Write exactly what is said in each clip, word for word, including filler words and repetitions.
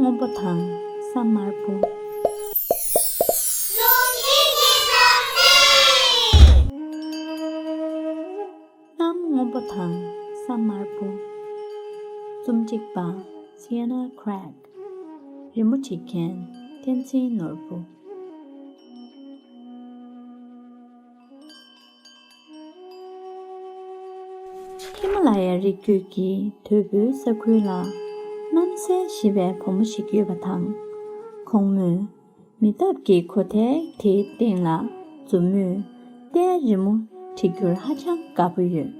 སྔོན་པོ་དང་ས་དམར་པོ། གནམ་སྔོན་པོ་དང་ས་དམར་པོ། རྩོམ་སྒྲིག་པ། Sienna Craig། རི་མོ་བྲིས་མཁན། བསྟན་འཛིན་ནོར་བུ། ཧི་མ་ལ་ཡའི་རི་རྒྱུད་ཀྱི་དོལ་པོའི་ས་ཁུལ་ལ་གནམ་སྲས་ཞེས་པའི་བུ་མོ་ཞིག་ཡོད་པ་དང་། ཁོང་མོས་མེ་ཏོག་གི་གོ་ཐལ་དེའི་སྟེང་ལ་མཛུབ་མོས་རྟའི་རི་མོ་བྲི་རྒྱུར་ཧ་ཅང་དགའ་པོ་ཡོད།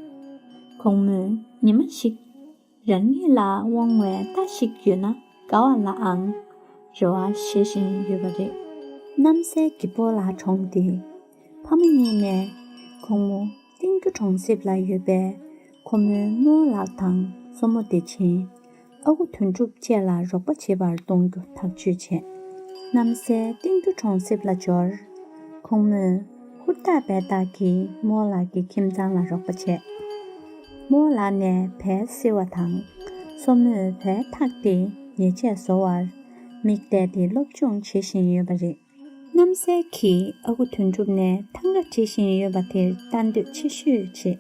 ཁོང་མོས་ཉི་མ་ཞིག་རང་ཉིད་ལ་དབང་བའི་རྟ་ཞིག་ཡོད་ན་དགའ་བ་ལའང་རེ་བ་བཞེས་བཞིན་ཡོད་པ་རེད། གནམ་སྲས་ཀྱི་སྤོ་ལགས་གྲོངས་ཏེ། ཕ་མ་གཉིས་ནས་ཁོང་མོ་ཏིང་རྒྱུ་གྲོང་གསེབ་ལ་ཡོད་པའི་ཁོ་མོའི་རྨོ་ལགས་དང་སྲུ་མོ་བདེ་ཆེན། ཨ་ཁུ་དོན་གྲུབ་བཅས་ལ་རོགས་པ་བྱེད་པར་གཏོང་རྒྱུ་ཐག་གཅོད་བྱས། གནམ་སྲས་ཏིང་རྒྱུ་གྲོང་གསེབ་ལ་འབྱོར། ཁོང་མོས་ཧུར་ཐག་འབད་ཐག་གིས་རྨོ་ལགས་ཀྱི་ཁྱིམ་ཚང་ལ་རོགས་པ་བྱས། རྨོ་ལགས་ནས་བལ་བསིལ་བ་དང་། སྲུ་མོས་བལ་འཐག་སྟེ་ཉེས་ཆད་བཟོ་བར་དམིགས་གཏད་དེ་སློབ་སྦྱོང་བྱེད་བཞིན་ཡོད་པ་རེད། གནམ་སྲས་ཀྱིས་ཨ་ཁུ་དོན་གྲུབ་ནས་ཐང་ག་བྲིས་བཞིན་ཡོད་པ་དེར་ལྟ་འདོད་ཆེ་ཤོས་བྱེད།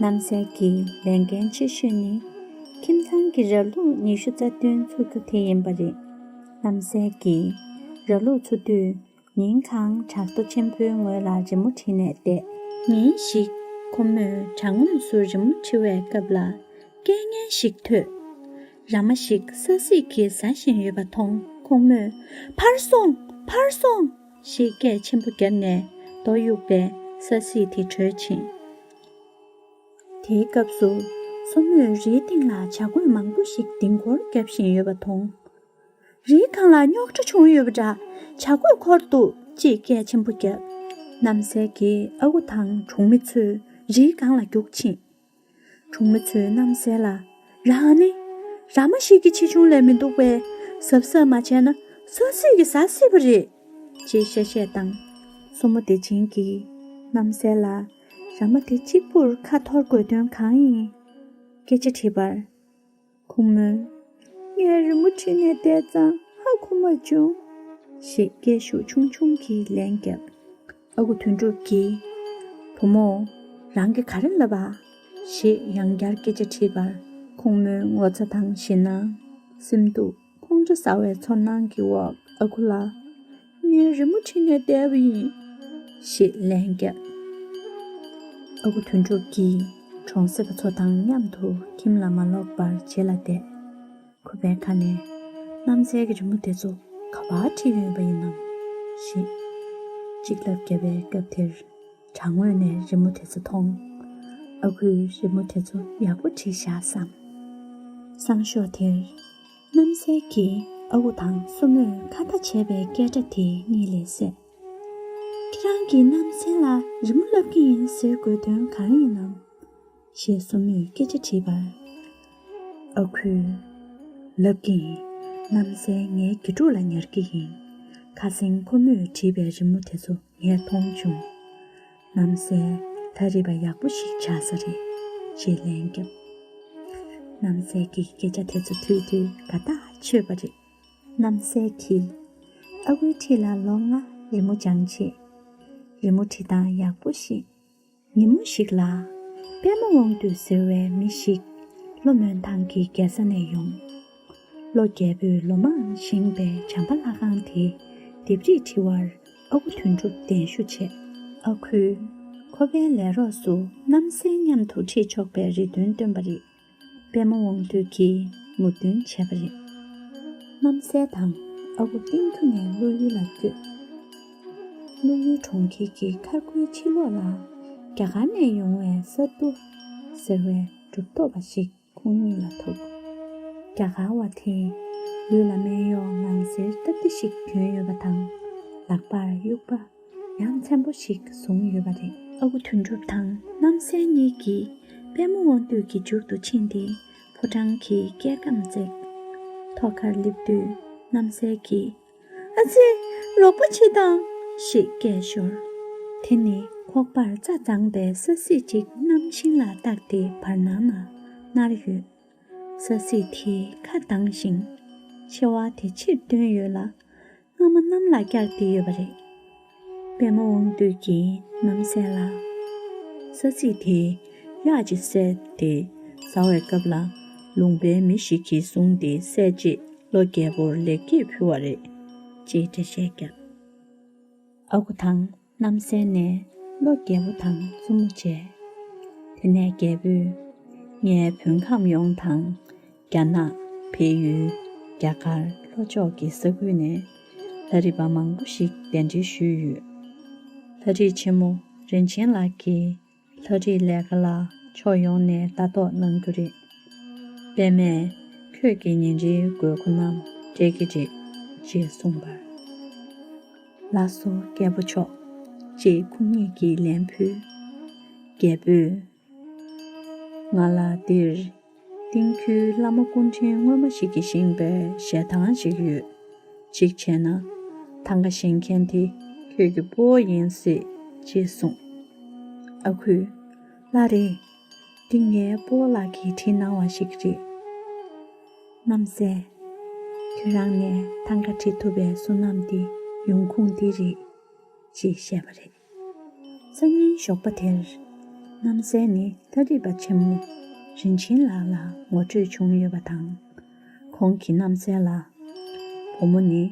གནམ་སྲས་ཀྱི་ལས་འགན་ཆེ་ཤོས་ནི་ཁྱིམ་ཚང་གི་ར་ལུག་ཉི་ཤུ་རྩ་བདུན་འཚོ་རྒྱུ་དེ་ཡིན་པ་རེད། གནམ་སྲས་ཀྱིས་ར་ལུག་འཚོ་དུས་ཉིན་གང་བྲག་རྡོ་ཆེན་པོའི་ངོས་ལ་རི་མོ་བྲིས་ནས་བསྡད། ཉིན་ཞིག་ཁོ་མོས་བྲག་ངོས་སུ་རི་མོ་བྲི་བའི་སྐབས་ལ། སྐད་ངན་ཞིག་ཐོས། ར་མ་ཞིག་ས་སྲིད་ཀྱིས་ཟ་བཞིན་ཡོད་པ་མཐོང་། ཁོང་མོས་ཕར་སོང་། ཕར་སོང་ཞེས་སྐད་ཆེན་པོ་བརྒྱབ་ནས་རྡོ་གཡུགས་པས་ས་སྲིད་དེ་བྲོས་ཕྱིན། དེའི་སྐབས་སུ་སྲུ་མོས་རིའི་སྟེང་ལ་བྱ་རྒོད་མང་པོ་ཞིག་ལྡིང་སྐོར་བརྒྱབ་བཞིན་ཡོད་པ་མཐོང་། རིའི་སྒང་ལ་རྙོག་དྲ་བྱུང་ཡོད་པ་འདྲ། བྱ་རྒོད་འཁོར་འདུག་ཅེས་སྐད་ཆེན་པོ་བརྒྱབ། གནམ་སྲས་ཀྱི་ཨ་ཁུ་དང་གྲོང་མི་ཚོས་རིའི་སྒང་ལ་རྒྱུགས་ཕྱིན། གྲོང་མི་ཚོས་གནམ་སྲས་ལ། རང་ནི་ར་མ་ཞིག་གི་ཆེ་ཆུང་ལས་མི་འདུག་པས། གཟབ་གཟབ་མ་བྱས་ན་ས་སྲིད་ཀྱིས་ཟ་སྲིད་པ་རེད། ཅེས་གཤེ་གཤེ་བཏང་། སྲུ་མོ་བདེ་ཆེན་གྱིས་གནམ་སྲས་ལ། ར་མ་དེ་གཅིག་པུར་ཁ་འཐོར་དགོས་དོན་གང་ཡིན། སྐད་ཆ་དྲིས་པར། ཁོང་མོས། ངས་རི་མོ་བྲིས་ནས་བསྡད་ཙང་ཧ་གོ་མ་བྱུང་། ཞེས་སྐད་ཤུགས་ཆུང་ཆུང་གིས་ལན་བརྒྱབ། ཨ་ཁུ་དོན་གྲུབ་ཀྱིས། བུ་མོ། རང་གིས་ག་རེ་ལབ་པ། ཞེས་ཡང་བསྐྱར་སྐད་ཆ་དྲིས་པར། ཁོང་མོས་ངོ་ཚ་དང་ཞེད་སྣང་། སེམས་སྡུག་ཁོང་ཁྲོ་ཟ་བའི་ཚོར་སྣང་གི་འོག་ཨ་ཁུ་ལ། ངས་རི་མོ་བྲིས་ནས་བསྡད་པ་ཡིན། ཞེས་ལན་བརྒྱབ། ཨ་ཁུ་དོན་གྲུབ་ཀྱིས་གྲོང་གསེབ་པ་ཚོ་དང་མཉམ་དུ་ཁྱིམ་ལ་མ་ལོག་པར་བྱེ་ལ་བསྡད། ཁོ་པའི་ཁ་ནས། གནམ་སྲས་ཀྱིས་རི་མོ་དེ་ཚོ་ག་པར་བྲིས་ཡོད་པ་ཡིན་ནམ། ཞེས་གཅིག་ལབ་བརྒྱབ་པའི་སྐབས་དེར། བྲག་ངོས་ནས་རི་མོ་དེ་ཚོ་མཐོང་། ཨ་ཁུས་རི་མོ་དེ་ཚོ་ཡག་པོ་བྲིས་བཞག་བསམ། སང་ཞོགས་དེར། གནམ་སྲས་ཀྱིས་ཨ་ཁུ་དང་སྲུ་མོས་ཁ་བརྡ་བྱས་པའི་སྐད་སྒྲ་དེ་གཉིད་ལས་སད། ཁྱེད་རང་གིས་གནམ་སྲས་ལ་རི་མོ་བསླབ་ཀྱི་ཡིན་ཟེར་དགོས་དོན་གང་ཡིན་ནམ། ཞེས་སྲུ་མོས་སྐད་ཆ་དྲིས་པར། ཨ་ཁུས། ལབ་ཀྱི་ཡིན། གནམ་སྲས་ངའི་དགེ་ཕྲུག་ལ་ཉར་གྱི་ཡིན། ཁ་སང་ཁོ་མོས་བྲིས་པའི་རི་མོ་དེ་ཚོ་ངས་མཐོང་བྱུང་། གནམ་སྲས་ད་རེས་པ་ཡག་པོ་ཞིག་ཆགས་ས་རེད། ཅེས་ལན་བརྒྱབ། གནམ་སྲས་ཀྱིས་སྐད་ཆ་དེ་ཚོ་ཐོས་དུས་དགའ་ཐག་ཆོད་པ་རེད། གནམ་སྲས་ཀྱིས། ཨ་ཁུའི་འཁྲིས་ལ་ལོ་ལྔ་རི་མོ་སྦྱང་བྱེད། རི་མོ་བྲིས་སྟངས་ཡག་པོ་ཤེས། ཉིན་མོ་ཞིག་ལ། པདྨ་དབང་འདུས་ཟེར་བའི་མི་ཞིག་ལྷོ་མོན་ཐང་གི་རྒྱལ་ས་ནས་ཡོང་། ལྷོ་རྒྱལ་པོས་ལོ་མང་བཞེངས་པའི་བྱམས་པ་ལྷ་ཁང་དེའི་ལྡེབས་རིས་འབྲི་བར་ཨ་ཁུ་དོན་གྲུབ་གདན་ཞུ་བྱས། ཨ་ཁུས་ཁོ་པའི་ལས་རོགས་སུ་གནམ་སྲས་མཉམ་དུ་ཁྲིད་ཆོག་པའི་རེ་འདུན་བཏོན་པ་རེད། པདྨ་དབང་འདུས་ཀྱིས་མོས་མཐུན་བྱས་པ་རེད། གནམ་སྲས་དང་ཨ་ཁུ་ཏིང་ཁྱུ་ནས་ཀླུ་ཡུལ་ལ་བསྐྱོད། ཀླུ་ཡུལ་གྲོང་ཁྱེར་གྱི་མཁར་ཁུལ་ཕྱི་ལོགས་ལ། རྒྱ་གར་ནས་ཡོང་བའི་ས་རྡོ་ཟེར་བའི་གྲུབ་ཐོབ་པ་ཞིག་ཁོང་གཉིས་ལ་ཐུག་རྒྱ་གར་བ་དེས་ལུས་ལ་སྨད་གཡོགས་ངང་སེར་སྟབས་བདེ་ཞིག་གྱོན་ཡོད་པ་དང་། ལག་པར་དབྱུག་པ་ཡ་མཚན་པོ་ཞིག་བཟུང་ཡོད་པ་རེད། ཨ་ཁུ་དོན་གྲུབ་དང་གནམ་སྲས་གཉིས་ཀྱིས་པདྨ་དབང་འདུས་ཀྱི་མཇུག་ཏུ་ཕྱིན་ཏེ་ཕོ་བྲང་གི་སྐས་ཁམས་བརྩེགས། ཐོག་ཁར་སླེབས་དུས་གནམ་སྲས་ཀྱིས། ཨ་ཙི། རོགས་པ་བྱེད་དང་། ཞེས་སྐད་ཤོར། དེ་ནི་ཁོག་པར་རྩྭ་བརྫངས་པའི་ས་སྲིད་ཅིག་གནམ་ཤིང་ལ་བཏགས་ཏེ་བར་སྣང་ན་མནར་ཡོད། ས་སྲིད་དེས་ཁ་གདངས་ཤིང་། ཆེ་བ་དེ་ཕྱིར་བཏོན་ཡོད་ལ། སྔ་མ་གནམ་ལ་བཀྱགས་ཏེ་ཡོད་པ་རེད། པད་མ་དབང་འདུས་ཀྱིས་རྣམ་སྲས་ལ། ས་ཚིགས་དེ་གཡག་ཅིག་བསད་དེ་ཟ་བའི་སྐབས་ལ། ལུང་པའི་མི་ཞིག་གིས་བཟུང་སྟེ་བསད་རྗེས་ལོ་རྒྱལ་པོར་ལེགས་སྐྱེས་ཕུལ་བ་རེད། ཅེས་འགྲེལ་བཤད་བརྒྱབ། ཨ་ཁུ་དང་རྣམ་སྲས་ནས་ལོ་རྒྱལ་པོ་དང་བཙུན་མོ་མཇལ། དེ་ནས་རྒྱལ་པོས། ངའི་བོད་ཁམས་ཡོངས་དང་། རྒྱ་ནག་བལ་ཡུལ། རྒྱ་གར་ལྷོ་ཕྱོགས་ཀྱི་ས་ཁུལ་ནས་ལྷ་རིས་པ་མང་པོ་ཞིག་གདན་འདྲེན་ཞུས་ཡོད། ལྷ་རིས་ཆེན་མོ་རིན་ཆེན་ལགས་ཀྱིས་ལྷ་རིས་ལས་ཀ་ལ་ཕྱོགས་ཡོངས་ནས་ལྟ་རྟོག་གནང་རྒྱུ་རེད། པདྨས་ཁྱོད་ཀྱི་ཉིན་རེའི་དགོས་མཁོ་རྣམས་སྤྲད་ཀྱི་རེད་ཅེས་གསུངས་པར། ལགས་སོ་རྒྱལ་པོ་མཆོག་ཅེས་ཁོང་ཉིད་ཀྱིས་ལན་ཕུལ། རྒྱལ་པོས། ང་ལ་འདིར་ཏིང་ཁུའི་བླ་མ་སྐུ་ཕྲེང་སྔོན་མ་ཞིག་གིས་བཞེངས་པའི་ཞལ་ཐང་ཞིག་ཡོད། གཅིག་བྱས་ན་ཐང་ག་བཞེངས་མཁན་དེ་ཁྱོད་ཀྱི་སྤོ་བོ་ཡིན་སྲིད་ཅེས་གསུངས། ཨ་ཁུས། ལགས་རེད། འདི་ངའི་སྤོ་བོ་ལགས་ཀྱིས་བྲིས་གནང་བ་ཞིག་རེད། རྣམ་སྲས། ཁྱོད་རང་ནས་ཐང་ག་བྲིས་ཐུབ་པའི་བསོད་ནམས་དེ་ཡོང་ཁུངས་འདི་རེད། ཅེས་བཤད་པ་རེད། སང་ཉིན་ཞོགས་པ་དེར། རྣམ་སྲས་ནི་ལྷ་རིས་པ་ཆེན་མོ་རིན་ཆེན་ལགས་ལ་ངོ་སྤྲོད་བྱུང་ཡོད་པ་དང་། ཁོང་གིས་རྣམ་སྲས་ལ། བུ་མོ་ནི་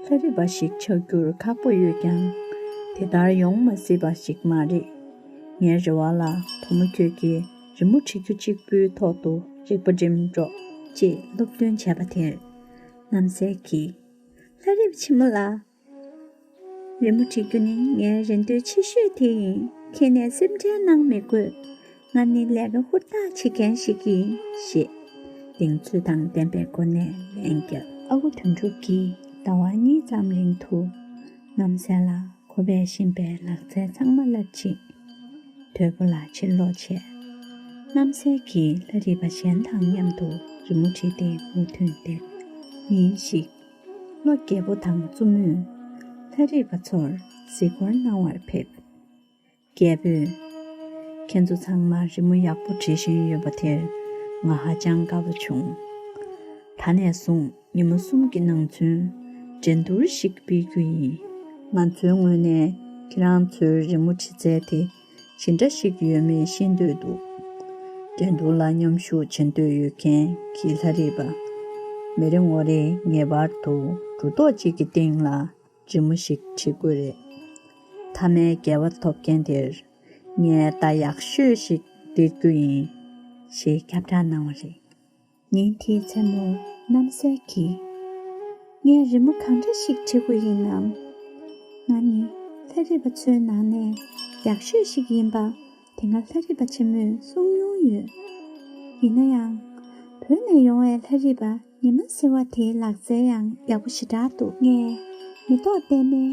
ལྷ་རིས་པ་ཞིག་ཆགས་རྒྱུར་ཁག་པོ་ཡོད་ཀྱང་། དེ་ལྟར་ཡོང་མ་སྲིད་པ་ཞིག་མ་རེད། ངའི་རེ་བ་ལ་བུ་མོ་ཁྱོད་ཀྱིས་རི་མོ་བྲིས་རྒྱུ་གཅིག་པུའི་ཐོག་ཏུ་རིག་པ་སྒྲིམ་རོགས་ཅེས་སློབ་སྟོན་བྱས་པ་དེར། རྣམ་སྲས་ཀྱིས། ལྷ་རིས་པ་ཆེན་མོ་ལགས། རི་མོ་བྲིས་རྒྱུ་ནི་ངའི་རེ་འདུན་ཆེ་ཤོས་དེ་ཡིན། ཁྱེད་ནས་སེམས་ཁྲལ་གནང་མི་དགོས། ང་ནི་ལས་ཀ་ཧུར་ཐག་བྱེད་མཁན་ཞིག་ཡིན་ཞེས་གདེང་ཚོད་དང་ལྡན་པའི་སྒོ་ནས་ལན་བརྒྱབ། ཨ་ཁུ་དོན་གྲུབ་ཀྱིས་ཟླ་བ་གཉིས་ཙམ་རིང་དུ་རྣམ་སྲས་ལ་ཁོ་པས་བཞེངས་པའི་ལག་རྩལ་ཚང་མ་བསླབས་རྗེས། དོལ་པོ་ལ་ཕྱིར་ལོག་བྱས། རྣམ་སྲས་ཀྱིས་ལྷ་རིས་པ་གཞན་དང་མཉམ་དུ་རི་མོ་བྲིས་ཏེ་མུ་མཐུད་བསྡད། ཉིན་ཞིག་ལྷོ་རྒྱལ་པོ་དང་བཙུན་མོས་ལྷ་རིས་པ་ཚོར་གཟིགས་སྐོར་གནང་བར་ཕེབས། རྒྱལ་པོས། ཁྱེད་ཚོ་ཚང་མ་རི་མོ་ཡག་པོ་བྲིས་བཞིན་ཡོད་པ་དེར་ང་ཧ་ཅང་དགའ་པོ་བྱུང་། ད་ནས་བཟུང་ཉིན་མོ་གསུམ་གྱི་ནང་ཚུན་འགྲན་བསྡུར་ཞིག་སྤེལ་རྒྱུ་ཡིན། ང་ཚོའི་ངོས་ནས་ཁྱེད་རང་ཚོའི་རི་མོ་བྲིས་ཚད་དེ་ཇི་འདྲ་ཞིག་ཡོད་མེད་ཤེས་འདོད་འདུག་འགྲན་བསྡུར་ལ་མཉམ་ཞུགས་བྱེད་འདོད་ཡོད་མཁན་གྱི་ལྷ་རིས་པ། མི་རེ་ངོ་རེས་ངེས་པར་དུ་གྲུ་ཐོག་གཅིག་གི་སྟེང་ལ་རི་མོ་ཞིག་བྲིས་དགོས་རེད། མཐའ་མའི་རྒྱལ་བ་ཐོབ་མཁན་དེར་ངས་རྟ་ཡག་ཤོས་ཤིག་སྟེར་རྒྱུ་ཡིན། ཞེས་ཁྱབ་བསྒྲགས་གནང་བ་རེད། ཉིན་དེའི་མཚན་མོར་རྣམ་སྲས་ཀྱིས། ངས་རི་མོ་གང་འདྲ་ཞིག་བྲི་དགོས་ཡིན་ནམ། ང་ནི་ལྷ་རིས་པ་ཚོའི་ནང་ནས་ཡག་ཤོས་ཤིག་ཡིན་པ་དེ་སྔ་ལྷ་རིས་པ་ཆེན་མོས་གསུངས་མྱོང་ཡོད། ཡིན་ན་ཡང་། བོད་ནས་ཡོང་བའི་ལྷ་རིས་པ་ཉི་མ་ཟེར་བ་དེའི་ལག་རྩལ་ཡང་ཡག་པོ་ཞེ་དྲག་འདུག་ངས་མེ་ཏོག་པད་མའི་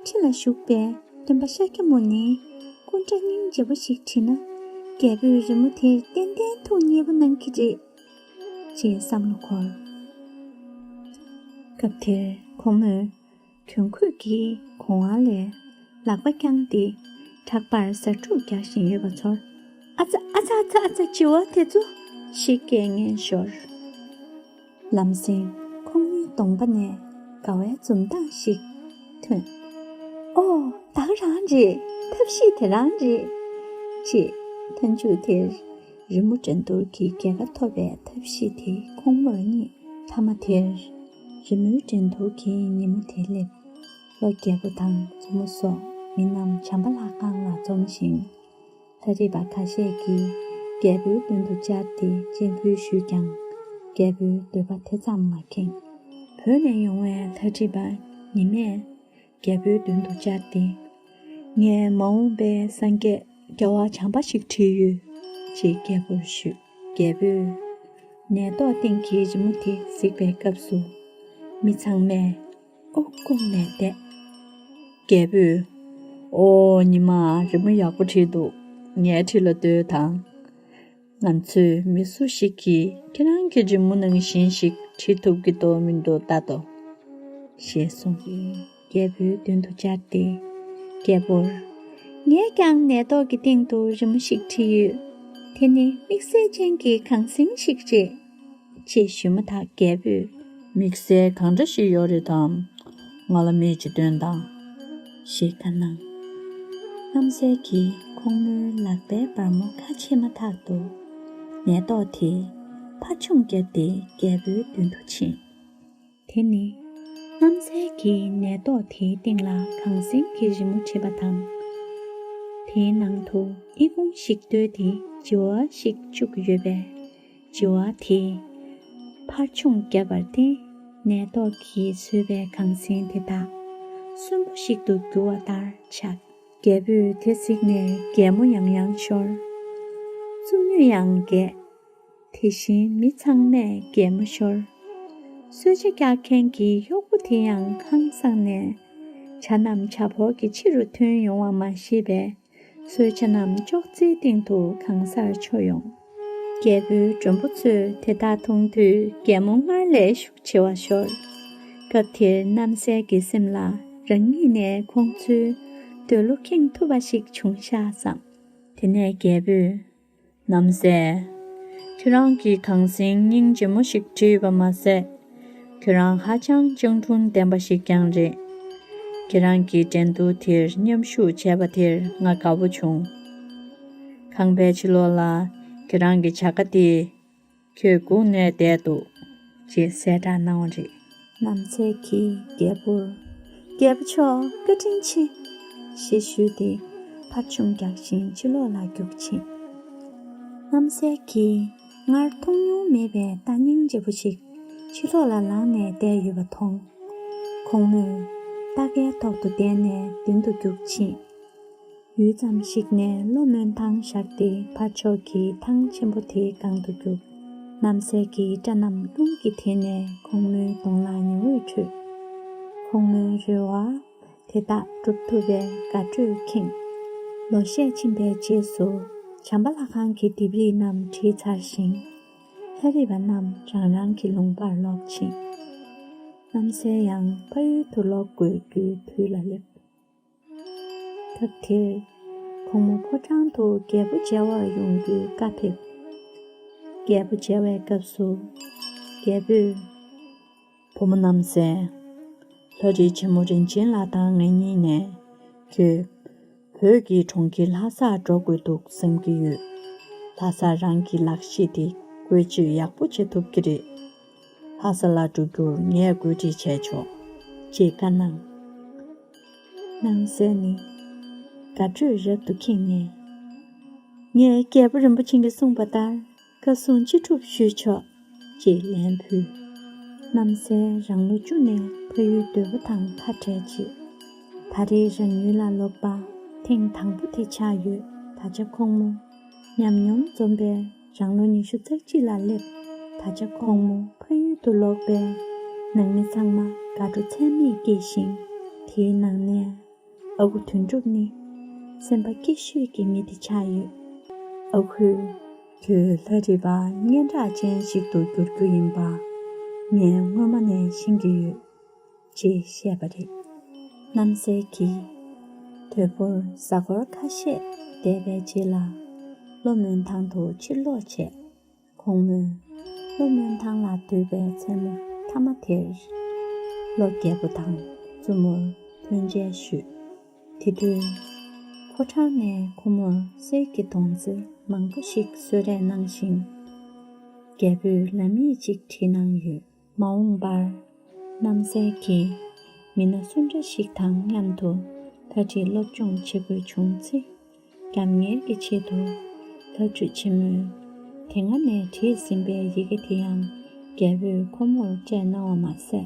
ཁྲི་ལ་བཞུགས་པའི་སྟོན་པ་ཤཱཀྱ་མུ་ནེའི་སྐུ་འདྲ་སྙིང་རྗེ་པོ་ཞིག་བྲིས་ན། རྒྱལ་པོས་རི་མོ་དེར་ཏན་ཏན་ཐུགས་མཉེས་པོ་གནང་གི་རེད། ཅེས་བསམ་བློ་འཁོར། སྐབས་དེར་ཁོ་མོས་གྱོན་གོས་ཀྱི་གོང་བ་ལས་ལག་པ་བརྐྱངས་ཏེ་བྲག་པར་ཟ་འཕྲུག་རྒྱག་བཞིན་ཡོད་པ་ཚོར། ཨ་ཙ་ཨ་ཙ་ཨ་ཙ་ཨ་ཙ། བྱི་བ་དེ་ཚོ། ཞེས་སྐད་ངན་ཤོར། ལམ་སེང་ཁོ་མོའི་གདོང་པ་ནས་དགའ་བའི་འཛུམ་མདངས་ཤིག་ཐོན། ཨོ། ད་ག་རང་རེད། ཐབས་ཤེས་དེ་རང་རེད། ཅེས་མཐའ་མཇུག་དེར་རི་མོ་འགྲན་བསྡུར་གྱི་རྒྱལ་ཁ་ཐོབ་པའི་ཐབས་ཤེས་དེ་ཁོང་མོར་རྙེད། མཐའ་མ་དེར་རི་མོའི་འགྲན་བསྡུར་གྱི་ཉིན་མོ་དེ་སླེབས། ལྷོ་རྒྱལ་པོ་དང་བཙུན་མོ་སོགས་མི་རྣམས་བྱམས་པ་ལྷ་ཁང་ལ་འཛོམས་ཤིང་། ལྷ་རིས་པ་ཁ་ཤས་ཀྱིས་རྒྱལ་པོའི་མདུན་དུ་བཅར་ཏེ་སྤྱན་འབུལ་ཞུས་ཀྱང་། རྒྱལ་པོའི་འདོད་པ་དེ་ཙམ་མ་ཁེངས། བོད་ནས་ཡོང་བའི་ལྷ་རིས་པ་ཉི་མས་རྒྱལ་པོའི་མདུན་དུ་བཅར་ཏེ། ངས་མ་འོངས་པའི་སངས་རྒྱས་རྒྱལ་བ་བྱམས་པ་ཞིག་བྲིས་ཡོད། ཅེས་རྒྱལ་པོར་ཞུས། རྒྱལ་པོས་ནས་ཏོག་སྟེང་གི་རི་མོ་དེ་གཟིགས་པའི་སྐབས་སུ། མི་ཚང་མས་ཨོ་བསྐུམས་ནས་བསྡད། རྒྱལ་པོས། ཨོ། ཉི་མ་རི་མོ་ཡག་པོ་བྲིས་འདུག་ངའི་ཁྲི་ལ་སྡོད་དང་། ང་ཚོས་མི་སུ་ཞིག་གིས་ཁྱེད་རང་གི་རི་མོ་ནང་བཞིན་ཞིག་བྲིས་ཐུབ་ཀྱི་འདུག་མི་འདུག་ལྟ་དོ། ཞེས་གསུངས། རྒྱལ་པོའི་མདུན་དུ་བཅར་ཏེ། རྒྱལ་པོར། ངས་ཀྱང་ནས་ཏོག་གི་སྟེང་དུ་རི་མོ་ཞིག་བྲིས་ཡོད། དེ་ནི་དམིགས་བསལ་ཅན་གྱི་གངས་སེང་ཞིག་རེད། ཅེས་ཞུས་མ་ཐག་རྒྱལ་པོས། དམིགས་བསལ་གང་འདྲ་ཞིག་ཡོད་རེད་དམ། ང་ལ་མིག་ཅིག་སྟོན་དང་། ཞེས་བཀའ་གནང་། རྣམ་སྲས་ཀྱིས་ཁོང་མོའི་ལག་པའི་སྦར་མོ་ཁ་ཕྱེ་མ་ཐག་ཏུ། ནད་ཐོག་དེས་ཕར་མཆོང་བརྒྱབ་སྟེ་རྒྱལ་པོའི་མདུན་དུ་ཕྱིན། དེ་ནི། རྣམ་སྲས་ཀྱིས་ནད་ཐོག་དེའི་སྟེང་ལ་གངས་སེང་གི་རི་མོ་བྲིས་པ་དང་། དེའི་ནང་དུ་ཨི་ཁུང་ཞིག་བརྡོལ་ཏེ་བྱི་བ་ཞིག་བཅུག་ཡོད་པས། བྱི་བ་དེས་ཕར་མཆོང་བརྒྱབ་པར་བརྟེན། ནད་ཐོག་གིས་བཟོས་པའི་གངས་སེང་དེ་དག་སུན་པོ་ཞིག་ཏུ་གྱུར་བ་ལྟར་ཆགས། རྒྱལ་པོས་དེ་གཟིགས་ནས་གད་མོ་ཡང་ཡང་ཤོར། གཙུག་ནུས་ཡང་རྒྱས། དེ་བཞིན་མི་ཚང་མས་གད་མོ་ཤོར། གསོལ་ཇ་རྒྱག་མཁན་གྱི་གཡོག་པོ་དེ་ཡང་ཧང་སངས་ནས། ཇ་རྣམས་ཇ་ཕོར་གྱི་ཕྱི་རུ་ཐོན་ཡོང་བ་མ་ཤེས་པས། གསོལ་ཇ་རྣམས་ཅོག་ཙེའི་སྟེང་དུ་གང་སར་འཕྱོ་ཡོང་། རྒྱལ་པོའི་མགྲོན་པོ་ཚོས་དེ་དག་མཐོང་དུས་གད་མོ་སྔར་ལས་ཤུགས་ཆེ་བ་ཤོར། སྐབས་དེར་རྣམ་སྲས་ཀྱི་སེམས་ལ་རང་ཉིད་ནས་ཁོང་ཚོའི་འདོད་བློ་ཁེངས་ཐུབ་པ་ཞིག་བྱུང་ཤག་བསམ། དེ་ནས་རྒྱལ་པོས། རྣམ་སྲས། ཁྱེད་རང་གིས་གངས་སེང་སྙིང་རྗེ་མོ་ཞིག་བྲིས་ཡོད་པ་མ་ཟད། ཁྱེད་རང་ཧ་ཅང་སྤྱང་གྲུང་ལྡན་པ་ཞིག་ཀྱང་རེད། ཁྱེད་རང་གི་འགྲན་བསྡུར་དེར་མཉམ་ཞུགས་བྱས་པ་དེར་ང་དགའ་པོ་བྱུང་། ཁང་པའི་ཕྱི་ལོགས་ལ་ཁྱེད་རང་གི་བྱ་དགའ་དེ་ཁྱོད་སྒུག་ནས་བསྡད་འདུག་ཅེས་གསལ་བསྒྲགས་གནང་བ་རེད། རྣམ་སྲས་ཀྱིས་རྒྱལ་པོར། རྒྱལ་པོ་མཆོག་བཀའ་དྲིན་ཆེ། ཞེས་ཞུས་ཏེ་ཕར་མཆོང་རྒྱག་བཞིན་ཕྱི་ལོགས་ལ་རྒྱུགས་ཕྱིན། རྣམ་སྲས་ཀྱིས་སྔར་མཐོང་མྱོང་མེད་པའི་རྟ་སྙིང་རྗེ་པོ་ཞིག་ཕྱི་ལོགས་ལ་ལངས་ནས་བསྡད་ཡོད་པ་མཐོང་། ཁོང་མོས་རྟ་ཁའི་ཐོག་ཏུ་བསྡད་ནས་མདུན་དུ་རྒྱུགས་ཕྱིན། ཡུད་ཙམ་ཞིག་ནས་གློ་སྨོན་ཐང་བཞག་སྟེ་ཕར་ཕྱོགས་ཀྱི་ཐང་ཆེན་པོ་དེའི་སྒང་དུ་རྒྱུགས། རྣམ་སྲས་ཀྱི་སྐྲ་རྣམས་རླུང་གིས་དེད་ནས་ཁོང་མོའི་གདོང་ལ་ཉི་འོད་འཕྲོས། ཁོང་མོའི་རེ་བ་དེ་དག་སྒྲུབ་ཐུབ་པའི་དགའ་སྤྲོས་ཁེངས། ལོ་ཤས་ཕྱིན་པའི་རྗེས་སུ་བྱམས་པ་ལྷ་ཁང་གི་ལྡེབས་རིས་རྣམས་བྲིས་ཚར་ཞིང་། ལྷ་རིས་པ་རྣམས་རང་རང་གི་ལུང་པར་ལོག་ཕྱིན། རྣམ་སྲས་ཡང་ཕ་ཡུལ་དུ་ལོག་དགོས་རྒྱུའི་དུས་ལ་སླེབས། སྐབས་དེར། ཁོང་མོ་ཕོ་བྲང་དུ་རྒྱལ་པོ་མཇལ་བར་ཡོང་རྒྱུའི་བཀའ་ཕེབས། རྒྱལ་པོ་མཇལ་བའི་སྐབས་སུ། རྒྱལ་པོས། བུ་མོ་རྣམ་སྲས། ལྷ་རིས་ཆེན་མོ་རིན་ཆེན་ལགས་དང་ང་གཉིས་ནས། ཁྱོད། བོད་ཀྱི་གྲོང་ཁྱེར་ལྷ་སར་འགྲོ་དགོས་འདུག་བསམ་གྱི་ཡོད། ལྷ་སར་རང་གི་ལག་ཤེས་དེ་བཀོལ་སྤྱོད་ཡག་པོ་བྱེད་ཐུབ་ཀྱི་རེད། ལྷ་ས་ལ་འགྲོ་རྒྱུར་ངས་བཀོད་སྒྲིག་བྱས་ཆོག་ཅེས་བཀའ་གནང་། རྣམ་སྲས་ནི་དགའ་སྤྲོས་རབ་ཏུ་ཁེངས་ནས། ངས་རྒྱལ་པོ་རིན་པོ་ཆེ་གིས་གསུངས་པ་ལྟར་བཀའ་གསུང་ཅི་སྒྲུབ་ཞུས་ཆོག་ཅེས་ལན་ཕུལ། རྣམ་སྲས་རང་ལོ་བཅུ་ནས་ཕ་ཡུལ་སྡོད་པ་དང་ཁ་བྲལ་རྗེས། ད་རེས་རང་ཡུལ་ལ་ལོག་པ་ཐེངས་དང་པོ་དེ་ཆགས་ཡོད། ད་ཆ་ཁོང་མོ་ཉམས་མྱོང་འཛོམས་པའི་རང་ལོ་ཉི་ཤུ་རྩ་གཅིག་ལ་སླེབས། ད་ཆ་ཁོང་མོ་ཕ་ཡུལ་དུ་ལོག་པས་ནང་མི་ཚང་མ་དགའ་སྤྲོ་ཚད་མེད་སྐྱེས་ཤིང་། དེའི་ནང་ནས། ཨ་ཁུ་དོན་གྲུབ་ནི་སེམས་པ་སྐྱིད་ཤོས་ཀྱི་མི་དེ་ཆགས་ཡོད། ཨ་ཁུས། ཁྱོད་ལྷ་རིས་པ་སྙན་གྲགས་ཅན་ཞིག་ཏུ་འགྱུར་རྒྱུ་ཡིན་པ་ངས་སྔོན་མ་ནས་ཤེས་ཀྱི་ཡོད། ཅེས་བཤད་པ་རེད། རྣམ་སྲས་ཀྱིས། དོལ་པོར་གཟའ་འཁོར་ཁ་ཤས་བསྡད་པའི་རྗེས་ལ། གློ་སྨོན་ཐང་དུ་ཕྱིར་ལོག་བྱས། ཁོང་མོས་ལྷོ་མོན་ཐང་ལ་སྡོད་པའི་མཚན་མོ་མཐའ་མ་དེར། ལྷོ་རྒྱལ་པོ་དང་བཙུན་མོར་མཐུན་རྐྱེན་ཞུས། དེ་དུས། ཕོ་བྲང་ནས་ཁོ་མོར་གསེར་གྱི་དོང་ཙེ་མང་པོ་ཞིག་གསོལ་རས་གནང་ཞིང་། རྒྱལ་པོས་ལམ་ཡིག་ཅིག་བྲིས་གནང་ཡོད། མ་འོངས་པར། རྣམ་སྲས་ཀྱིས་མི་སྣ་སུ་འདྲ་ཞིག་དང་མཉམ་དུ་ལྷ་བྲིས་སློབ་སྦྱོང་བྱེད་དགོས་བྱུང་ཚེ། རྒྱབ་གཉེར་གྱི་ཆེད་དུ་ལྷ་བྲིས་ཆེན་མོས་དེ་སྔ་ནས་བྲིས་ཟིན་པའི་ཡི་གེ་དེ་ཡང་རྒྱལ་པོས་ཁོ་མོར་སྤྲད་གནང་བ་མ་ཟད།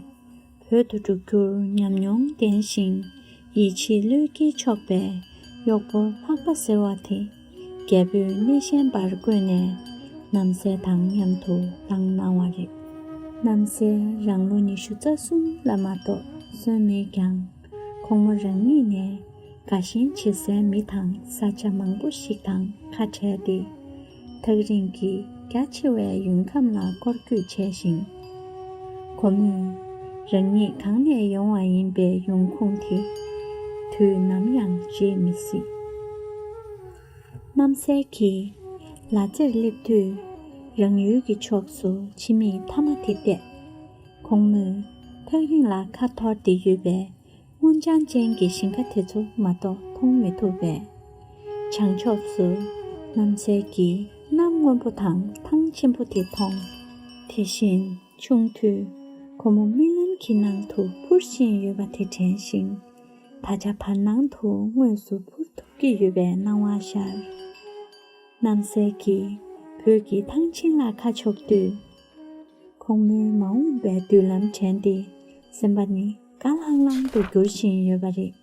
བོད་དུ་འགྲོ་རྒྱུར་ཉམས་མྱོང་ལྡན་ཞིང་ཡིད་ཆེས་བློས་འགེལ་ཆོག་པའི་གཡོག་པོ་ལྷག་པ་ཟེར་བ་དེ་རྒྱལ་པོས་སྣེ་ཤན་པར་བསྐོས་ནས་རྣམ་སྲས་དང་མཉམ་དུ་བཏང་གནང་བ་རེད། རྣམ་སྲས་རང་ལོ་ཉི་ཤུ་རྩ་གསུམ་ལ་མ་གཏོགས་སོན་མེད་ཀྱང་ཁོང་མོ་རང་ཉིད་ནས། དགའ་ཞེན་བྱེད་སའི་མི་དང་ས་ཆ་མང་པོ་ཞིག་དང་ཁ་བྲལ་ཏེ། ཐག་རིང་གི་རྒྱ་ཆེ་བའི་ཡུལ་ཁམས་ལ་སྐོར་སྐྱོད་བྱས་ཤིང་། ཁོ་མོས་རང་ཉིད་གང་ནས་ཡོང་བ་ཡིན་པའི་ཡོང་ཁུངས་དེ་དུས་ནམ་ཡང་བརྗེད་མི་སྲིད། རྣམ་སྲས་ཀྱིས་ལ་རྩེར་སླེབས་དུས་རང་ཡུལ་གྱི་ཕྱོགས་སུ་ཕྱི་མིག་མཐའ་མ་དེ་བལྟས། ཁོང་མོས་ཐག་རིང་ལ་ཁ་འཐོར་ཏེ་ཡོད་པའི་སྔོ་ལྗང་ཅན་གྱི་ཞིང་ཁ་དེ་ཚོ་མ་གཏོགས་མཐོང་མི་ཐུབ་པས། བྱང་ཕྱོགས་སུ་གནམ་སའི་གི་གནམ་སྔོན་པོ་དང་ཐང་ཆེན་པོ་དེ་མཐོང་། དེ་བཞིན་ཆུང་དུས་ཁོ་མོ་རྨི་ལམ་གྱི་ནང་དུ་འཕུར་བཞིན་ཡོད་པ་དེ་དྲན་ཞིང་། ད་ཆ་བར་སྣང་དུ་དངོས་སུ་འཕུར་ཐུབ་ཀྱི་ཡོད་པའི་སྣང་བ་ཤར། གནམ་སའི་གི་བོད་ཀྱི་ཐང་ཆེན་ལ་ཁ་ཕྱོགས་དུས། ཁོང་མོའི་མ་འོངས་པའི་མདུན་ལམ་དྲན་ཏེ་སེམས་པ་ནི་དགའ་ལྷང་ལྷང་དུ་འགྱུར་བཞིན་ཡོད་པ་རེད།